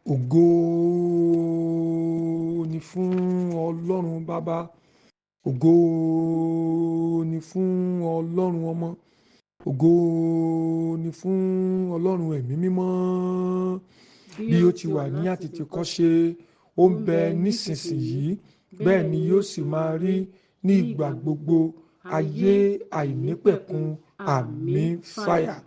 Ògo ni fún Ọlọ́run Baba, ògo ni fún Ọlọ́run Ọmọ, ògo ni fún Ọlọ́run Ẹ̀mí Mímọ́. Bí ó ti wà ní àtètèkọ́ṣe, ó ń bẹ nísinsìnyí, bẹ́ẹ̀ ni yóò sì máa rí ní ìgbà gbogbo ayé àìnípẹ̀kun. Àmín fàyà.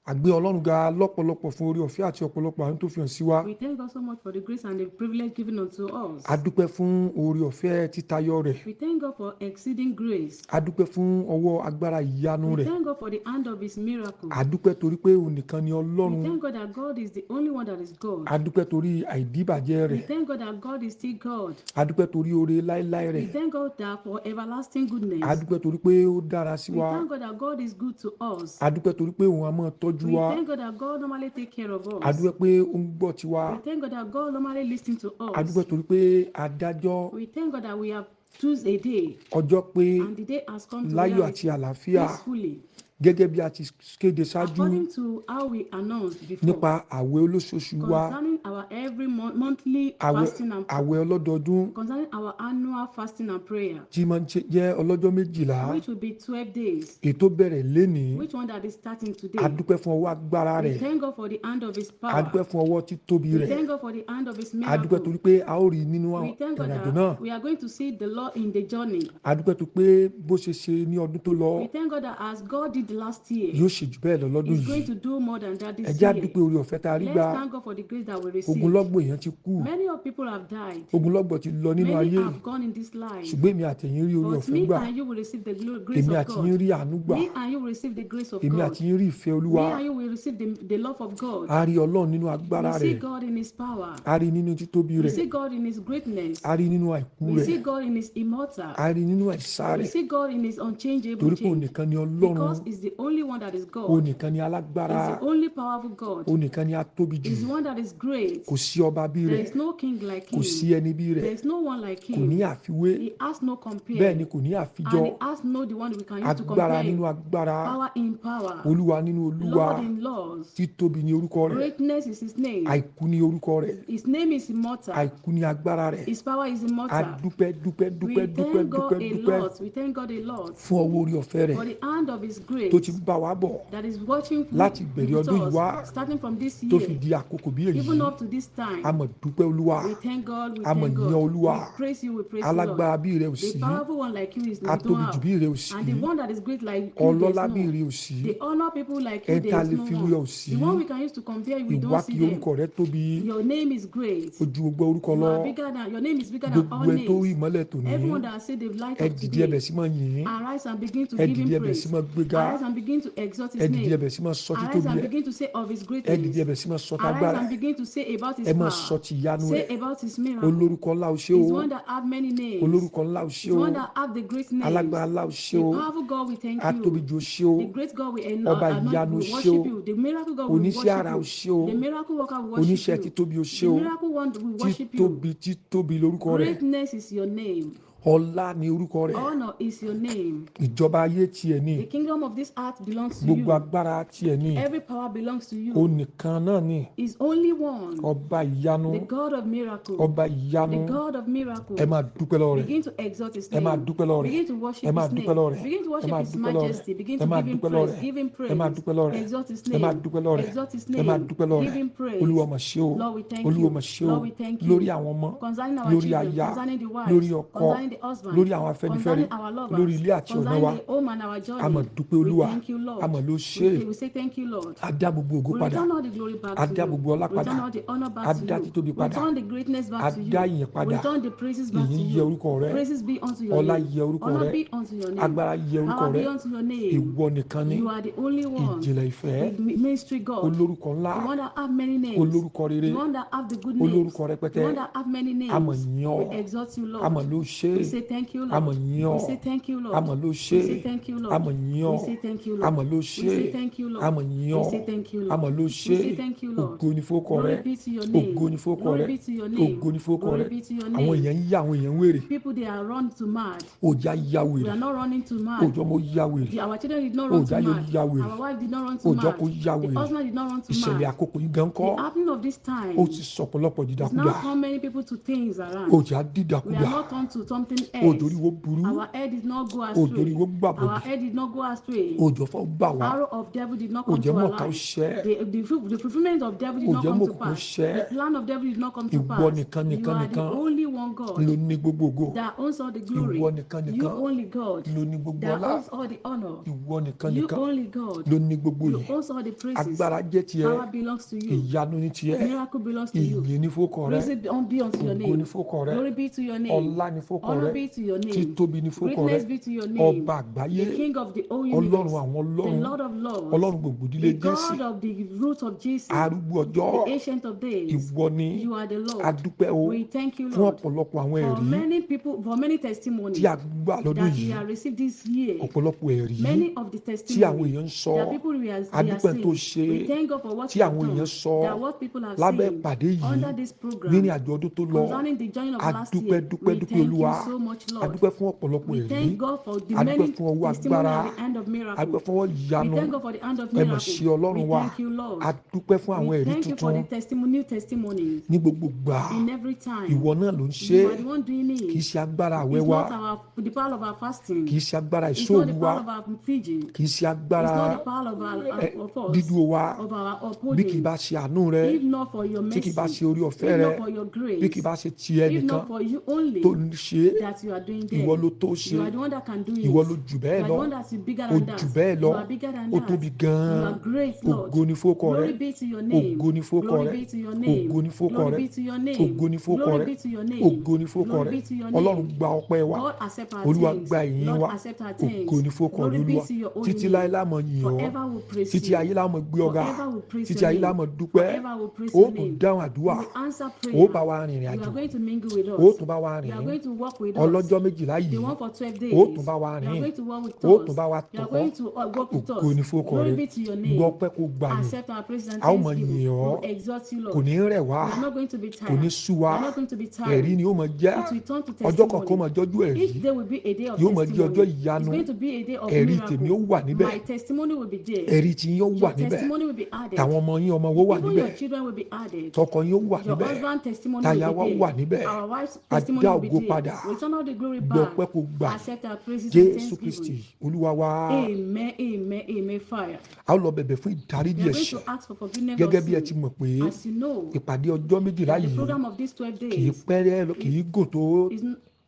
A gbé Ọlọ́run ga lọ́pọ̀lọpọ̀ fún oore ọ̀fẹ́ àti ọ̀pọ̀lọpọ̀ àánú tó fi hàn sí wa. We thank God so much for the grace and the privilege given unto us. A dúpẹ́ fún oore ọ̀fẹ́ títayọ rẹ̀. We thank God for exceeding grace. A dúpẹ́ fún ọwọ́ agbára ìyanu We rẹ̀. thank God for the hand of His miracle. A dúpẹ́ torí pé òun nìkan ni We Ọlọ́run. thank God that God is the only one that is God. A dúpẹ́ torí àìdíbàjẹ́ We rẹ̀. thank God that God is still God. A dúpẹ́ torí oore láéláé We rẹ̀. thank God that for everlasting goodness. A dúpẹ́ torí pé ó dára sí We wa. thank God that God is good to us. A dúpẹ́ torí pé òun á máa tọ́jú We wa. thank God that God normally take care of A us. dúpẹ́ pé ó ń gbọ́ tiwa. We thank God that God normally listen to A us. dúpẹ́ torí pé adájọ́ We thank God that we have choose a day ọjọ́ pé and the day has come to láyọ̀ àti reality àlàáfíà peacefully. gẹ́gẹ́ bí a ti kéde ṣáájú According to how we announced before nípa àwẹ̀ olóṣooṣù wa, concerning our every monthly àwẹ̀ fasting and àwẹ̀ ọlọ́dọọdún concerning our annual fasting and prayer, tí máa ń jẹ́ ọlọ́jọ́ 12, which will be 12 days, èyí tó bẹ̀rẹ̀ lénìí. which one that is starting A today. dúpẹ́ fún ọwọ́ agbára We rẹ̀. thank God for the hand of His A power. dúpẹ́ fún ọwọ́ títóbi We rẹ̀. thank God for the hand of His A dúpẹ́ miracle. torí pé a ó rí i nínú We thank God ìrìnàjò náà. that we are going to see the Lord in the journey. A dúpẹ́ tó pé bó ṣe ṣe ní ọdún tó lọ, We thank God that as God did last year, yóò ṣe jù bẹ́ẹ̀ lọ lọ́dún He's going yìí. to do more than that Ẹ this jẹ́ á year. dúpẹ́ oore ọ̀fẹ́ tá a rí Let's gbà. thank God for the grace that we received. Ogunlọ́gbọ̀ èèyàn ti kú. Many of people have died. Ogunlọ́gbọ̀ ti lọ nínú Many ayé. have gone in this life. Ṣùgbọ́n èmi àtẹ̀yin rí oore But ọ̀fẹ́ me gbà. and you will receive the grace Èmi of àti yín God. rí àánú gbà. Me and you will receive the grace of Èmi God. àti yín rí ìfẹ́ Olúwa. Me and you will receive the love of God. A rí Ọlọ́run nínú agbára We see rẹ̀. God in His power. A rí nínú títóbi We rẹ̀. see God in His greatness. A rí nínú àìkú We rẹ̀. see God in His immortal. A rí nínú àìsá We rẹ̀. see God in His unchangeable Torí pé òun change. nìkan ni Ọlọ́run. Because He's the only one that is Òun God. nìkan ni alágbára. He's the only powerful God. Òun nìkan ni atóbi jù. He's the one that is great. Kò sí ọba bí There rẹ̀. is no king like Kò Him. sí ẹni bí rẹ̀. There is no one like Kò ní Him. àfiwé. He has no Bẹ́ẹ̀ compare. ni kò ní àfijọ. And He has no the one we can use to Agbára compare nínú him. agbára. Power in power. Olúwa nínú Olúwa. Lord in laws. Títóbi ni orúkọ rẹ̀. Greatness is His name. Àìkú ni orúkọ rẹ̀. His name is immortal. Àìkú ni agbára rẹ̀. His power is A immortal. dúpẹ́ dúpẹ́ We dúpẹ́ dúpẹ́ thank God dúpẹ́ a dúpẹ́ lot. We thank God a lot fún ọwọ́ oore ọ̀fẹ́ rẹ̀ for the hand of His tó grace ti ń bá wa bọ̀ that is watching láti ìbẹ̀rẹ̀ with ọdún yìí wá us, starting from this tó fi year, di àkókò bí èyí. even up to this time. A mọ̀ dúpẹ́ Olúwa. We thank God, we A mọ̀ thank yìn God. Olúwa. We praise you, we praise you, Lord. Alágbára bí rẹ̀ ò The sí. powerful one like you is we Atóbi don't jù have. bí rẹ̀ ò sí. And the one that is great like you, there Ọlọ́lá is bí none. rẹ̀ ò sí. The honor people like you, Ẹni tá there a is lè no fi wé one. ò sí. The one we can use to compare you, we Ìwà don't see kí them. orúkọ rẹ̀ tóbi. Your name is great. Ó ju gbogbo orúkọ You lọ. are bigger than your name is bigger than all Gbogbo ẹni tó rí names. ìmọ́lẹ̀ tòní. Everyone that say they've light Ẹ up dìde ẹ today, bẹ̀rẹ̀ sí máa yìn ín. arise and begin to Ẹ give dìde him ẹ bẹ̀rẹ̀ sí praise. máa gbéga. Arise and begin to exalt Ẹ his dìde ẹ name. bẹ̀rẹ̀ sí máa sọ Arise títóbi and ẹ̀. begin to say of his Ẹ dìde ẹ greatness. bẹ̀rẹ̀ sí máa sọ Arise tágbára and ẹ̀. begin to say about his Ẹ máa sọ power. ti ìyanu Say rẹ̀. about his miracle. Olórúkọ ńlá o ṣé He's o. one that have many names. Olórúkọ ńlá o ṣé He's o. one that have the great names. Alágbára ńlá o ṣé The o. powerful God, we thank Atóbi you. jù o ṣé o. The great God, we Ọba anoint, ìyanu o we ṣé o. worship you. The miracle God, we Oníṣẹ́ worship àrà o you. ṣé o. The miracle worker, we worship Oníṣẹ́ you. títóbi o ṣé The o. miracle one, we worship you. Títóbi títóbi lórúkọ rẹ̀. Greatness is your name. Ọlá ni orúkọ rẹ̀. Honor is your name. Ìjọba ayé tiẹ̀ ni. The kingdom of this earth belongs to Gbogbo you. agbára tiẹ̀ ni. Every power belongs to you. Òun nìkan náà ni. Is only one. Ọba ìyanu. The God of miracle. Ọba ìyanu. The God of Ẹ miracle. máa dúpẹ́ lọ́wọ́ rẹ̀. Begin to exalt his Ẹ máa name. dúpẹ́ lọ́wọ́ rẹ̀. Begin to Ẹ worship máa his dúpẹ́ name. lọ́wọ́ rẹ̀. Begin to Ẹ worship máa his dúpẹ́ lọ́wọ́ rẹ̀. majesty. Begin Ẹ to máa give him dúpẹ́ lọ́wọ́ praise. rẹ̀. Give him Ẹ máa praise. dúpẹ́ lọ́wọ́ rẹ̀. Exalt his Ẹ máa name. dúpẹ́ lọ́wọ́ rẹ̀. Exalt his Ẹ máa name. dúpẹ́ lọ́wọ́ Give rẹ̀. him praise. Olúwa mà ṣé o. Lord, we thank Olúwa you. mà ṣé o. Lord, we thank Lórí you. àwọn ọmọ, Concerning our lórí children, aya, concerning the lórí wives, ọkọ, concerning the husband, lórí àwọn Afẹ́nifẹ́re, concerning our lórí lovers, ilé àti ọ̀nà wa. concerning the home and our A mà journey. dúpẹ́ We Olúwa. thank you, A Lord. mà ló ṣe é. We say thank you, Lord. A dá gbogbo ògo We padà. return all the glory back A to dá you. gbogbo ọlá We padà. return all the honor A back to dá you. títóbi We padà. return the greatness A back to dá you. ìyìn We padà. return the praises back to Ìyìn yẹ you. orúkọ rẹ. Praises be unto your Ọlá name. yẹ orúkọ Honor rẹ. be unto your name. Agbára yẹ orúkọ Power rẹ. be unto your name. Ìwọ nìkan ni. You are the only one. Ìjìnlẹ̀ ìfẹ́. The ministry God. Olórúkọ ńlá. The one that have many names. Olórúkọ rere. The one that have the good names. Olórúkọ The rẹpẹtẹ. one that have many A mà names. yìn ọ́. We exalt you, A mà Lord. ló ṣe é. ṣe. We say thank you, A mọ̀ Lord. yìn We ọ́. say thank you, A Lord. mọ̀ ló We ṣe. say thank you, A Lord. mọ̀ yìn We ọ́. say thank you, A Lord. mọ̀ ló We ṣe. say thank you, A Lord. mọ̀ yìn We ọ́. say thank you, A Lord. mọ̀ ló We ṣe. say thank you, Lord. Ògo ni fórúkọ Glory rẹ. be to your name. Ògo ni fórúkọ Glory rẹ. be to your name. Ògo ni fórúkọ Glory rẹ. be to your Àwọn name. èèyàn ń yá àwọn èèyàn wèrè. People, they are run to mad. Òjá ya We wèrè. are not running to mad. Òjò mo ya wèrè. Our children did not run to Òjá yóò mad. ya wèrè. Our wife did not run to Òjò mad. kò ya The wèrè. husband did not run to Ìṣẹ̀lẹ̀ mad. àkókò yìí gan The kọ́. happening of this time Ó ti sọ̀pọ̀lọpọ̀ is dìdàkudà. now turn many people to things around. Òjá We dìdàkudà. are not turned to something Òjò else. oríwo burú. Our head did not go Òjò astray. oríwo gbàbọ̀dì. Our head did not go astray. Òjò fọ́ gbà wá. Arrow of devil did not come Òjò to our mọ̀ká ó life. ṣẹ́. The fulfillment of devil did not Òjò come to mọ̀kùnkùn pass. ṣẹ́. The plan of devil did not come to Ìwọ pass. nìkan You nìkan are the nìkan only one God ló ní gbogbo ògo. that owns all the glory. Ìwọ nìkan You nìkan only God ló ní gbogbo that ọlá. owns all the honor. Ìwọ nìkan You nìkan only God. ló ní gbogbo You yìí. owns all the praises. Agbára jẹ́ tiẹ̀. Power belongs to you. Ìyanu ní tiẹ̀. Miracle belongs to you. Ìyìn ní fórúkọ rẹ. Praise be unto your Ògo ní name. fórúkọ rẹ. Glory be to your name. Ọlá ní fórúkọ Honor rẹ. be to your name. Títóbi ní fórúkọ rẹ. Greatness be to your name. Ọba àgbáyé. The King of the whole Ọlọ́run universe. àwọn The ọlọ́run. Lord of lords. Ọlọ́run gbogbo ìdílé The Jésì. God of the root of Jesus. Arúgbó ọjọ́. The Ancient of Days. Ìwọ ni You are the a Lord. dúpẹ́ o We thank you, fún Lord, ọ̀pọ̀lọpọ̀ àwọn for ẹ̀rí many people, for many testimonies tí a gbà lọ́dún that we yìí. have received this year. Ọ̀pọ̀lọpọ̀ ẹ̀rí Many of the tí àwọn testimonies èèyàn ń sọ. that people we are, A we are dúpẹ́ tó saying. ṣe We thank God for what tí you have àwọn done, èèyàn sọ that what people have lábẹ́ seen ìpàdé yìí under this program nínú àjọ ọdún tó lọ. concerning the journey of A last dúpẹ́ year. dúpẹ́ We dúpẹ́ thank you Olúwa. so much, A Lord. dúpẹ́ fún ọ̀pọ̀lọpọ̀ We ẹ̀rí. thank God for the A dúpẹ́ many fún ọwọ́ testimony agbára. and the hand of A miracle. dúpẹ́ fún ọwọ́ We ìyanu. thank God for the hand of Ẹ mọ̀ miracle. sí Ọlọ́run We wa. thank you, Lord. A dúpẹ́ fún àwọn We ẹ̀rí thank you for tuntun the testimony, new testimonies ní gbogbo gbà. in every time. Ìwọ náà ló ń ṣe. You are the one doing Kì í it. ṣe agbára àwẹ̀ It's wa. not the power of our fasting. Kì í ṣe agbára It's not ìṣòro the wa. power of our vigil. Kì í ṣe It's agbára not the power of our of us, dídúró wa. of our Bí kì í upholding. bá ṣe àánú rẹ, If not for your tí kì í bá mercy, ṣe orí ọ̀fẹ́ if rẹ, not for your bí kì í grace, bá ṣe tiẹ̀ if nìkan not for you only tó ń ṣe é, that you are doing ìwọ them. ló tó ṣe, You are the one that can do ìwọ it. ló jù You bẹ́ẹ̀ are lọ, the one that is bigger ó than jù that. bẹ́ẹ̀ lọ, You are bigger than ó that. tóbi You gan-an. are great, Lord. Ògo ni fórúkọ rẹ, Glory be to your name. ògo ni fórúkọ Glory rẹ, be to your name. ògo ni fórúkọ Glory rẹ, be to your name. ògo ni fórúkọ Glory rẹ, be to your name. ògo ni fórúkọ Glory rẹ. be to your Ọlọ́run name. gba ọpẹ́ wa, God accept our Olúwa thanks. gba ìyìn Lord wa, accept our thanks. ògo ni fórúkọ rẹ Glory be Olúwa. to your holy Títí láé name. la máa yìn ọ́, Forever we praise títí you. ayé la máa gbé ọ ga, Forever we praise títí your ayé la name. máa dúpẹ́. Forever we praise Ó your tún name. dáhùn àdúrà, You answer ó prayer. bá wa rìnrìn You àjò, are going to mingle with ó us. tún bá wa You are rìn. going to walk with us. Ọlọ́jọ́ 12 The yìí, one for 12 ó days. tún bá wa You are rìn, going to walk with ó tún us. bá wa You are tọ̀. going to walk with Ògo us. ni fórúkọ Glory rẹ. be to your Gbọ́ name. ọpẹ́ kó gbà yìn. Accept our praise and A ó máa yìn thanksgiving. ọ́. We exalt you, Kò Lord. ní rẹ̀ wá, We are not going to be kò ní tired. sú We wa. are not going to be Ẹ̀rí tired. ni ó máa jẹ́. It will turn to Ọjọ́ kọ̀ọ̀kan testimony. máa jọ́jú ẹ̀rí. Each day will be a day of Yóò máa jẹ́ ọjọ́ testimony. It's ìyanu. going to be a day of Ẹ̀rí tèmi ó miracle. wà níbẹ̀. My testimony will be there. Ẹ̀rí tí yín ó wà Your níbẹ̀. testimony will be added. Tàwọn ọmọ yín ọmọ wo wà Even níbẹ̀. your children will be added. Tọkọ yín ó wà Your níbẹ̀. husband's testimony Táyà will wa be wà there. níbẹ̀. Our wife's A testimony dá will be ògo there. padà. We turn all the glory Gbọ́ back. ọpẹ́ kó gbà. Accept our praises and Jésù Kristi thanksgiving. Olúwa wa. Amen, amen, amen. Fire. A ó lọ bẹ̀bẹ̀ fún ìdáríjì We are going ẹ̀ṣẹ̀. to ask for forgiveness Gẹ́gẹ́ of bí ẹ ti sin. mọ̀ pé As you know, ìpàdé ọjọ́ 12 that the yìí program of these 12 kì í days pẹ́ kì í gùn tó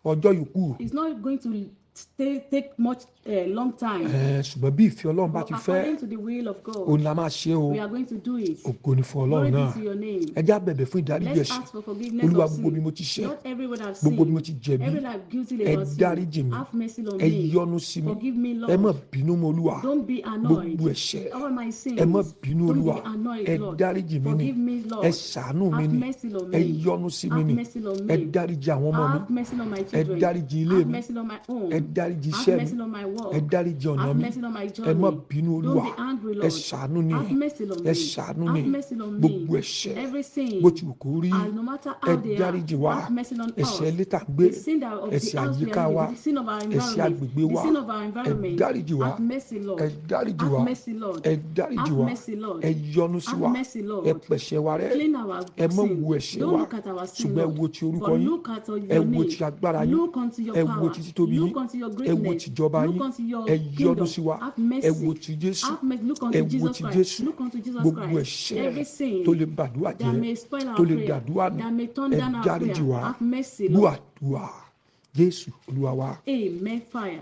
ọjọ́ yòókù. is not going to take much long time. Ṣùgbọ́n bí ìfẹ́ Ọlọ́run bá But ti fẹ́, according to the will of òun God, la máa ṣe o. we are going to do it. Ògo ni fún Ọlọ́run Glory náà. be to your name. Ẹ jẹ́ á bẹ̀bẹ̀ fún ìdáríjì Let's ẹ̀ṣẹ̀. ask for forgiveness Olúwa of gbogbo bí sin. mo ti ṣẹ̀, Not everyone I've gbogbo bí mo sinned. ti jẹ̀bi, Everyone I've guilty ẹ about dáríjì sin. mi, Have mercy on ẹ me. yọ́nú sí mi, Forgive me, ẹ má Lord. bínú mọ́ Olúwa. Don't be annoyed. Gbogbo ẹ̀ṣẹ̀, All my ẹ má sins. bínú Don't Olúwa, be annoyed, ẹ Lord. dáríjì mi ni, Forgive me, ẹ Lord. ṣàánú mi Have ni, mercy on ẹ me. yọ́nú sí mi Have ni, mercy on ẹ me. dáríjì àwọn ọmọ mi, Have mercy on my ẹ children. dáríjì ilé Have mi, mercy on my ẹ home. dáríjì Have iṣẹ́ mi, mercy on my ẹ work. dáríjì ọ̀nà Have mi, mercy on my ẹ má journey. bínú Don't Olúwa, be angry, ẹ Lord. ṣàánú ni, Have mercy on ẹ me. ṣàánú ni, Have mercy on me. gbogbo ẹ̀ṣẹ̀ Every sin, bó ti wù kó rí, and no matter ẹ how they are, dáríjì wá, have mercy on ẹ̀ṣẹ̀ us. ilé tá à ń gbé, The sin that of the ẹ̀ṣẹ̀ house we àyíká are wa, in, the sin of our ẹ̀ṣẹ̀ environment, agbègbè the wa, sin of our ẹ environment. dáríjì wá, Have mercy, ẹ Lord. dáríjì Have wá, mercy, Lord. ẹ dáríjì Have wá, mercy, Lord. ẹ yọ́nú sí Have wa, mercy, ẹ Lord. pẹ̀ṣẹ̀ wa rẹ́, Clean our ẹ má sin. wo ẹ̀ṣẹ̀ Don't wa, look at our sin, ṣùgbọ́n ẹ Lord. wo ti orúkọ But yín, look at your ẹ wo name. ti agbára yín, Look unto your ẹ wo power. ti títóbi Look yín, unto your ẹ wo greatness. tìjọba Look yín, unto your ẹ yọ́nú kingdom. sí wa, Have ẹ wo mercy. ti Jésù, Have mercy. Look ẹ unto wo Jesus ti Christ. Jésù, Look unto Jesus gbogbo Christ. ẹ̀ṣẹ̀ Every sin tó lè bàdúrà that jẹ́, may spoil tó our lè prayer, dàdúrà nù, that may turn ẹ down our dáríjì prayer. wá, Have mercy, gbọ́ Lord. àdúrà, Jésù Olúwa wa. Amen. Fire.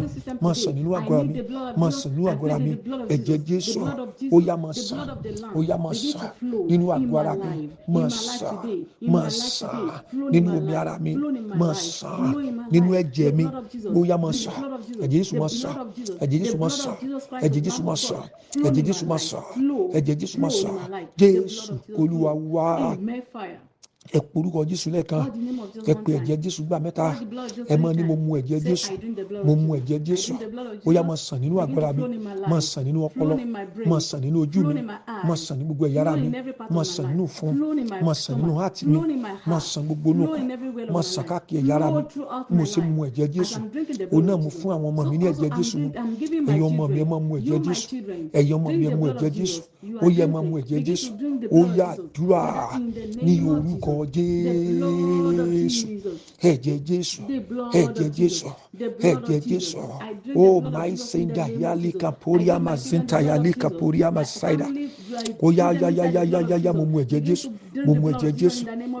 mi, body system máa today. sàn nínú I àgọ́ ara need mi, the blood of máa Jesus. sàn nínú I àgọ́ ara plead mi. the blood of Ẹ̀jẹ̀ Jesus. The Jésù, blood of ó Jesus. yá máa The sàn blood of the Lamb nínú àgọ́ begin to ara flow mi, in máa my life, in my life sàn, today, in máa my life sàn today. Flow in nínú my omi life, ara mi, flow in my máa life, sàn flow in my nínú life. ẹ̀jẹ̀ The mi, blood of Jesus, ó yá máa the sàn, blood of Jesus, ẹ̀jẹ̀ Jésù the máa blood sàn, of Jesus, ẹ̀jẹ̀ the Jésù máa blood sàn, of Jesus Christ, ẹ̀jẹ̀ the Jésù Lamb máa of sàn, God, flow ẹ̀jẹ̀ in Jésù my máa life, sàn, flow, ẹ̀jẹ̀ Jésù máa flow in sàn. my life. The blood Jésù of Jesus Olúwa flow. wá. Amen. Fire. Ẹ porúkọ Jésù lẹ́ẹ̀kan, Call the name of Jesus ẹ one pe time. ẹ̀jẹ̀ Jésù gbà mẹ́ta. Call the blood of Jesus Ẹ three máa ní mo times. mu ẹ̀jẹ̀ Say, Jésù, I drink the blood mo of mu Jesus. ẹ̀jẹ̀ I Jésù. drink the blood of Ó yá máa Jesus. sàn nínú Begin àgọ́ to ara mi, flow in my máa life, sàn nínú flow ọpọlọ, in my máa brain, sàn nínú ojú flow mi, in my máa eyes, sàn ní gbogbo ẹ̀yà ara flow mi, in every part máa of my sàn life, nínú ìfun, flow in my máa sàn nínú stomach, heart mi, flow in my máa heart, sàn gbogbo inú flow ọkàn, in every well of máa my sàn life, káàkiri ẹ̀yà ara mi. flow throughout Bí mo my ṣe life. mu ẹ̀jẹ̀ As Jésù, I'm drinking the òun blood náà of mo Jesus, fún àwọn ọmọ so mi ní also ẹ̀jẹ̀ Jésù mu. I'm giving my Ẹ̀yin ọmọ mi, ẹ children, máa mu ẹ̀jẹ̀ you my Jésù. children, Ẹ̀yin ọmọ mi, drink ẹ the mu blood ẹ̀jẹ̀ of Jésù. Jesus. You Ó are yá ẹ máa mu drinking. ẹ̀jẹ̀ Begin Jésù. to drink the Ó blood of yá Jesus. àdúrà Father, in the ní name of orúkọ Jesus, the blood of Jésù. Jesus, Ẹ̀jẹ̀ Jésù, the blood ẹ̀jẹ̀ of Jesus, Jésù, the blood ẹ̀jẹ̀ of Jesus. Jésù. I drink the Oh blood of my Jesus in the senda name of yali Jesus. I kaporia give my children the mazinta blood of yali Jesus. kaporia My masaida. family, I Ó put yá them yá yá inside yá the yá blood yá of yá, mo Jesus. mu ẹ̀jẹ̀ Begin Jésù, to drink mo the mu blood ẹ̀jẹ̀ of Jesus Jésù, in the name of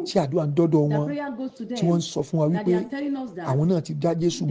people tí àdúrà ń dọ́dọ̀ that wọn, prayer goes to tí wọ́n ń them, sọ fún wa that wípé they are telling us that àwọn náà ti dá Jésù they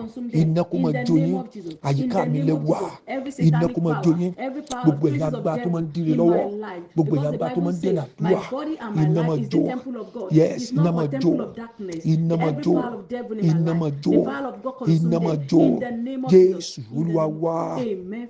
consume them. Iná kó In máa the jó name yín. of Jesus. In Àyíká the mi name lẹ of wà. Jesus. Every Iná satanic kó máa jó power, yín. every power of Gbogbo ẹ̀yin traces of agbára tó devil máa ń díre in lọ́wọ́, my life. gbogbo ẹ̀yin Because the agbára tó Bible máa ń dènà says, my àdúrà, body and my iná life máa is jó. the temple of God. Yes, It's iná not máa for jó. temple of darkness. Iná máa Every jó. power of devil in my Iná máa life, jó. the power of God consume Iná máa them. jó. In the name of Jesus. Jésù In the Olúwa name. wa. Amen.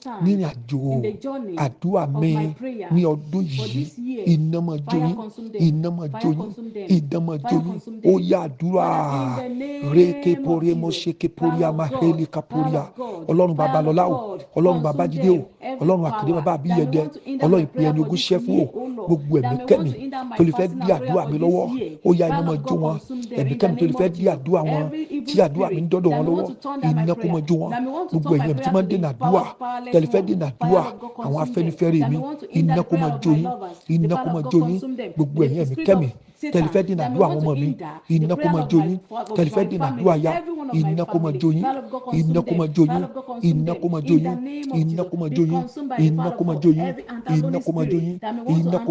stand Nírìn àjò in the journey àdúrà of mi my prayer ní ọdún for yìí, this year, iná máa jó fire yín, consume them, iná máa jó fire yín, consume them, iná máa jó fire yín. consume Ó them. yá àdúrà. Father, in the name Réké of porí mo Jesus, ṣe ké porí power of amaheli God, power kaporia. of God, Ọlọ́run power Babalọ́lá of o, God, Ọlọ́run consume Babájídé o, them, every Ọlọ́run Àkàndé power bàbá that may Àbíyẹ̀dẹ, want to hinder Ọlọ́run my ìpè prayer ẹni for ogún this ṣẹ́ fún o, year, O Lord, gbogbo that ẹ̀mí may want kẹ́mi to hinder my tó lè fẹ́ fasting dí and prayer àdúrà for mi this lọ́wọ́, year, ó yá iná power máa of jó God, wọn. consume them Ẹ̀mí in the kẹ́mi tó lè name fẹ́ of dí Jesus. àdúrà wọn, Every tí evil àdúrà mi ń spirit dọ́dọ̀ that wọn may lọ́wọ́, want to turn down my iná kó prayer, máa jó wọn. that may want to Gbogbo turn my ẹ̀yin ẹ̀mí tí prayer máa to ń the dènà power àdúrà, of powerless tẹ̀lé fẹ́ one, dènà fire àdúrà of God, àwọn consume them, afẹ́nifẹ́re that mi, may want to hinder iná the kó prayer máa of jó my yín, lovers, the iná kó power máa of God, jó yín. consume them, Gbogbo the ẹ̀yin ẹ̀mí spirit kẹ́mi of tẹ̀lé Satan fẹ́ dènà that may àdúrà àwọn want to ọmọ mi, hinder the iná kó prayer máa of jó my yín. of Tẹ̀lé fẹ́ my dènà àdúrà family, ya, every one of my iná kó máa family, jó yín, power of God, iná consume kó them, máa jó power yín, of God, consume iná them kó máa jó in the yín, name of iná Jesus. kó máa Be jó yín, consumed by the iná power kó of máa God. jó yín, Every iná antagonist kó máa jó spirit yín, that may want to iná kó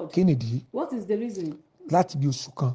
God. Kí nìdí? What is the reason? Láti bí oṣù kan,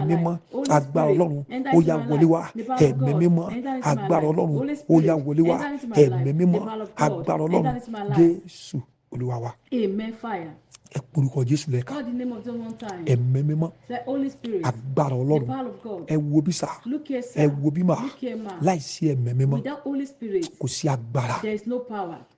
Ẹ̀mí my mímọ́, life. Holy agbára Spirit, Ọlọ́run, enter ó into yá my wọlé life. wá. The power of Ẹ̀mí God, mímọ́, enter into my agbára life. Ọlọ́run, Holy ó yá Spirit, wọlé wá. enter into my Ẹ̀mí life. The mímọ́, power of God, agbára Ọlọ́run, enter into my life. Jésù Olúwa wa. Amen. Fire. Ẹ porúkọ Jésù lẹ́ẹ̀kan. Call the name of Jesus one time. Ẹ̀mí mímọ́, Say, Holy Spirit, agbára the Ọlọ́run. power of God. Ẹ wo bí sà, Look here, ẹ sir. wo bí mà, Look here, ma. láìsí ẹ̀mí mímọ́ Without Holy Spirit, kò sí agbára. there is no power.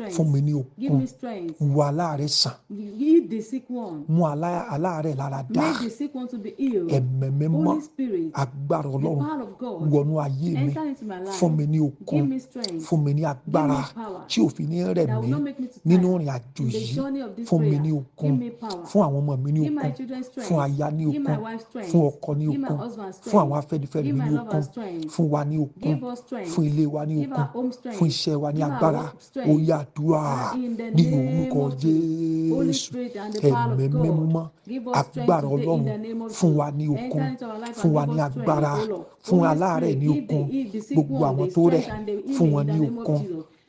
strength. Fún mi ní Give okun. me strength. Wo aláàárẹ̀ sàn. Heal the sick one. Mú aláàárẹ̀ lára dá. Make the sick one to be healed. Ẹ̀mí mímọ́, Holy Spirit, agbára the Ọlọ́run power of God, wọnú ayé mi. enter into my life. Fún mi ní okun. Give me strength. Fún mi ní Give me agbára power tí ò fi ní rẹ̀ that will mí not make me to nínú tire ìrìn àjò in the yìí. journey of this Fún mi prayer. ní Give okun. me power. Fún àwọn ọmọ mi ní Give my okun. children Fún strength. aya ní Give my okun. wife Fún strength. ọkọ ní Give my okun. husband Fún àwọn strength. afẹ́nifẹ́re Give mi my ní lover okun. strength. Fún wa ní okun. Give us Fún strength. ilé wa ní Give okun. our home Fún strength. iṣẹ́ wa ní Give our agbára. work Ó strength. yá àdúrà In the ní name orúkọ of Jesus. Holy Jésù. Spirit and the power Ẹ̀mí of God. mímọ́, Give us strength agbára today in Ọlọ́run the name of fún Jesus. wa ní okun. Enter into our life Fún and wa give ní us strength, agbára. O Lord. Fún Holy aláàárẹ̀ Spirit, ní give okun. the sick Gbogbo one àwọn the tó rẹ̀ strength and the fún healing wọn in the ní name of okun. Jesus.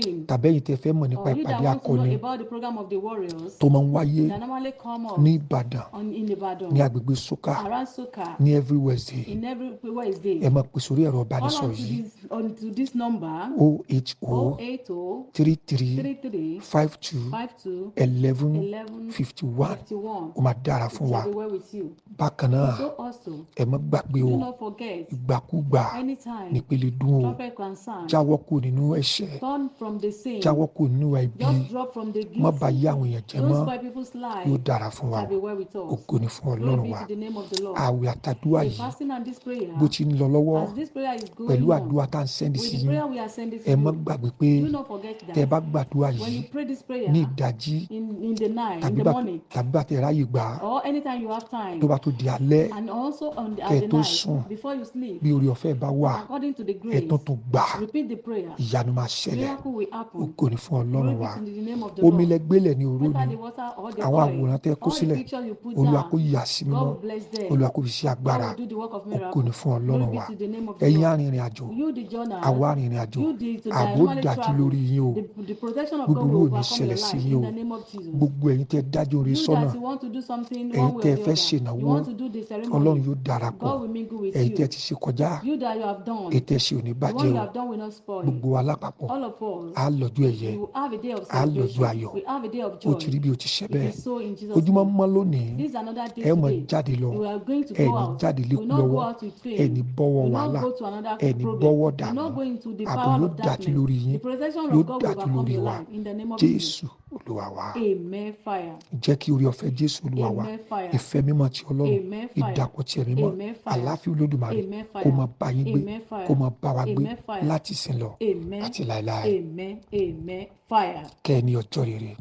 dream, tàbí ẹ̀yin tẹ́ fẹ́ mọ̀ nípa or you that ìpàdé want to akọni know about the program of the warriors tó máa ń wáyé that normally come up ní Ìbàdàn in Ibadan, ní agbègbè Soka around Soka, ní every Wednesday, in every Wednesday. ẹ máa pè sórí ẹ̀rọ Call ìbánisọ̀rọ̀ yìí onto this number 080 080 33 33 52 52 11 11 51. 51. Ó máa dára It fún wa. shall be well with you. Bákan náà, So also, ẹ má gbàgbé o, do not forget, ìgbàkúgbà Ìgbàkúgbà Anytime, nípele dún o. trumpet can sound. Jáwọ́ kúrò nínú ẹ̀ṣẹ̀. Turn from the sin. Jáwọ́ kúrò nínú ìwà ibi. Just drop from the Má bà guilty. yé àwọn èèyàn jẹ́ Don't mọ́. spoil people's Yóò life. dára fún wa Shall o. be well with us. Ògo ni fún Glory Ọlọ́run be wa. to the name of the Lord. Àwẹ̀ àtàdúrà The yìí fasting and this prayer, bó ti ń lọ lọ́wọ́ as this prayer is pẹ̀lú going on, àdúrà tá à ń sẹ́ndì with sí the yín, prayer we are sending ẹ to má you, gbàgbé pé do not forget tẹ́ ẹ that bá gbàdúrà when yìí you pray this prayer ní ìdájí in the night, in tàbí the bá morning, tàbí bá tẹ́ ráyè gbà á, or anytime you have time, tó bá tó di alẹ́ and also on the, kẹ́ at ẹ the tó night, sùn, before you sleep, bí oore ọ̀fẹ́ bá wà, according to the ẹ grace, tún tún gbà á, repeat the prayer. ìyanu máa ṣẹlẹ̀. Miracle will happen. Ògo ni fún Ọlọ́run Glory wa. be to the name of the Omi Lord. lẹ gbélẹ̀ ní òru Whether ni, the water or the àwọn oil, àwòrán tẹ́ kó all the sílẹ̀, pictures you put Olúwa down, kó yà sí God mímọ́, will bless them. Olúwa kó fi sí God agbára. will do the work of Ògo ni miracle. fún Glory Ọlọ́run be wa. to the name of the Ẹ̀yin Lord. arìnrìn àjò, You the journey, àwa arìnrìn àjò, you the to the ààbò normally dájú travel, lórí yín o. the protection of God Búburú will ò ní overcome ṣẹlẹ̀ your sí life yín in o. the name of Jesus. Gbogbo ẹ̀yin tẹ́ dájú oore You sọ́nà, that you want to do something ẹ̀yin one way tẹ́ or the fẹ́ other, ṣènáwó, you want to do the Ọlọ́run ceremony, yóò darapọ̀. God will mingle with Ẹ̀yin tẹ́ you. ti ṣe kọjá, You that you have done, èyí tẹ́ ṣe ò ní the bàjẹ́ one you o. have done will not spoil. Gbogbo wa lápapọ̀, All of us, á lọ́jọ́ ẹ̀yẹ, we will have a day of á lọ́jọ́ celebration. ayọ̀. We have a day of Ó ti joy. rí bí o ti ṣe It bẹ́ẹ̀. is so in Jesus' Ojúmọ́ name. mọ́ lónìí, This is another day ẹ máa today. jáde lọ, You are going to ẹ go ní out. jáde You lékú will not go lọ́wọ́, out with ẹ pain. ní bọ́wọ́ You will wàhálà, not go to another ẹ ní problem. bọ́wọ́ You will dààmú. not go into the Ààbò power yóò of dájú darkness. lórí yín, The protection yóò of God will dájú overcome lórí your wa. life in the name of Jesus. Jésù Olúwa wa. Amen. Fire. Jẹ́ kí oore ọ̀fẹ́ Jésù Olúwa wa, Amen. Fire. ìfẹ́ mímọ́ ti Ọlọ́run, Amen. Fire. ìdàpọ̀ ti ẹ̀mí mímọ́, Amen. Fire. àlàáfíà Olódùmarè Amen. kó Fire. máa bá yín gbé, Amen. kó Fire. máa bá wa gbé Amen. Fire. láti ìsìn lọ Amen. àti láéláé. Amen. Amen. Fire. Kẹ́ ẹ ní ọjọ́ rere.